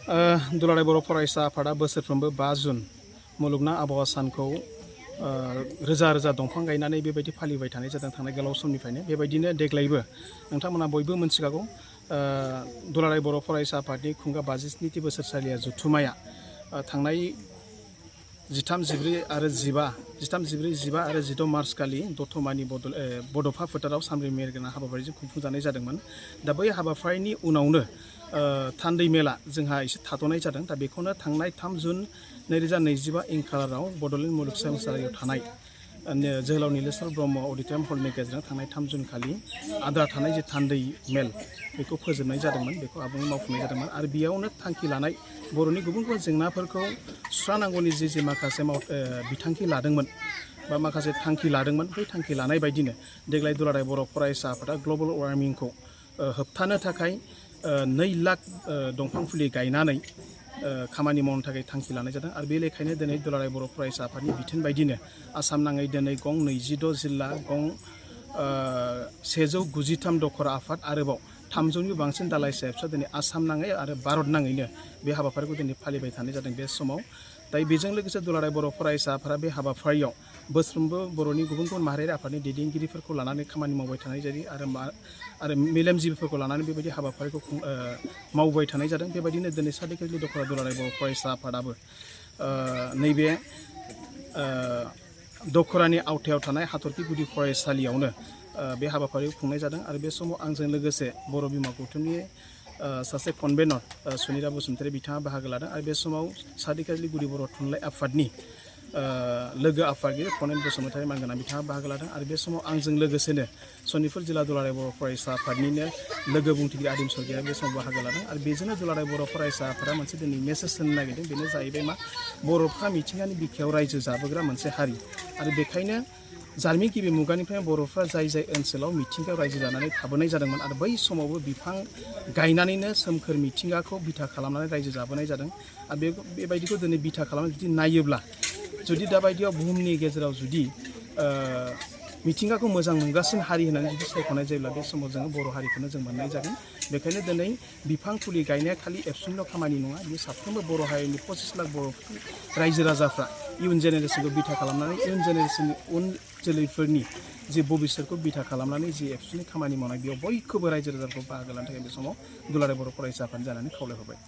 दुलाराय बर' फरायसा आफादा बोसोरफ्रोमबो 5 जुन मुलुगनां आबहावा सानखौ रोजा रोजा दंफां गायनानै बेबायदि फालिबाय थानाय जादों थांनाय गोलाव समनिफ्रायनो। बेबायदिनो देग्लायबो नोंथांमोना बयबो मोनथिखागौ दुलाराय बर' फरायसा आफादनि खुंगा 57थि बोसोरसालिया जथुमाया थांनाय 13, 14 आरो 15 मार्च खालि दतमानि बड'फा फोथाराव सामब्रै मेरगोनां हाबाफारिजों खुंफुंजानाय जादोंमोन। दा बै हाबाफारिनि उनावनो थान्दै मेला जोंहा एसे थाद'नाय जादों। दा बेखौनो थांनाय 3 जुन 2025 इं खालाराव बड'लेण्ड मुलुगसोलोंसालियाव थानाय जोहोलाव नीलेश्वर ब्रह्म अडिट'रियाम हलनि गेजेरजों थांनाय 3 जुन खालि आद्रा थानाय जे थान्दै मेल बेखौ फोजोबनाय जादोंमोन, बेखौ आबुङै मावफुंनाय जादोंमोन। आरो बेयावनो थांखि लानाय बर'नि गुबुन गुबुन जेंनाफोरखौ सुस्रांनांगौनि जे माखासे बिथांखि लादोंमोन बा माखासे थांखि लादोंमोन, बै थांखि लानाय बायदिनो देग्लाय दुलाराय बर' फरायसा आफादा ग्लबेल वार्मिंखौ होबथानो थाखाय 2 लाख दंफां फुलि गायनानै खामानि मावनो थाखाय थांखि लानाय जादों। आरो बे लेखायैनो दिनै दुलाराय बर' फरायसा आफादनि बिथोन बायदिनो आसाम नाङै दिनै गं 26 जिल्ला, गं 193 दखरा आफाद, आरोबाव 300निबो बांसिन दालाइ सेबसा दिनै आसाम नाङै आरो भारत नाङैनो बे हाबाफारिखौ दिनै फालिबाय थानाय जादों बे समाव। दायो बेजों लोगोसे दुलाराय बर' फरायसा आफादा बे हाबाफारियाव बोसोरफ्रोमबो बर'नि गुबुन गुबुन माहारियारि आफादनि दैदेनगिरिफोरखौ लानानै खामानि मावबाय थानाय जायो आरो मेलेमजिबिफोरखौ लानानै बेबायदि हाबाफारिखौ मावबाय थानाय जादों। बेबायदिनो दिनै सार्टिफिकेटलि दखरा दुलाराय बर' फरायसा आफादाबो नैबे दखरानि आवथायाव थानाय हाथरखि गुदि फरायसालियावनो बे हाबाफारिखौ खुंनाय जादों। आरो बे समाव आंजों लोगोसे बर' बिमा गौथुमनि सासे कनभेनर सुनिता बसुमतारी बिथाङा बाहागो लादों। आरो बे समाव सार्टिफिकेटलि गुदि बर' थुनलाइ आफादनि लोगो आफादगिरि फनेन बसुमतारी मानगोनां बिथाङा बाहागो लादों। आरो बे समाव आंजों लोगोसेनो सनितपुर जिल्ला दुलाराय बर' फरायसा आफादनिनो लोगो बुंथिगिरि आदिम सरगियारि बे समाव बाहागो लादों। आरो बेजोंनो दुलाराय बर' फरायसा आफादा मोनसे दिनै मेसेज होनो नागिरदों, बेनो जाहैबाय मा, बर'फ्रा मिथिंगानि बिखायाव रायजो जाबोग्रा मोनसे हारि। आरो बेखायनो जारिमिन गिबि मुगानिफ्राय बर'फ्रा जाय ओनसोलाव मिथिंगायाव रायजो जानानै थाबोनाय जादोंमोन आरो बै समावबो बिफां गायनानैनो सोमखोर मिथिंगाखौ बिथा खालामनानै रायजो जाबोनाय जादों। आरो बेबायदिखौ दिनै बिथा खालामनानै जुदि नायोब्ला, जुदि दाबायदियाव बुहुमनि गेजेराव जुदि मिथिंगाखौ मोजां मोनगासिनो हारि होननानै जुदि सायख'नाय जायोब्ला बे समाव जोङो बर' हारिखौनो जों मोननाय जागोन। बेखायनो दिनै बिफां फुलि गायनाया खालि एबसुनिल' खामानि नङा, बे साफ्रोमबो बर' हारिनि 25 लाख बर' रायजो राजाफ्रा इयुन जेनेरेसनखौ बिथा खालामनानै इयुन जेनेरेसननि उन जोलैफोरनि जि भबिष्यतखौ बिथा खालामनानै जि एबसुनि खामानि मावनाय, बेयाव बयखौबो रायजो राजाफोरखौ बाहागो लानो थाखाय बे समाव दुलाराय बर' फरायसा आफाद जानानै खावलायहरबाय।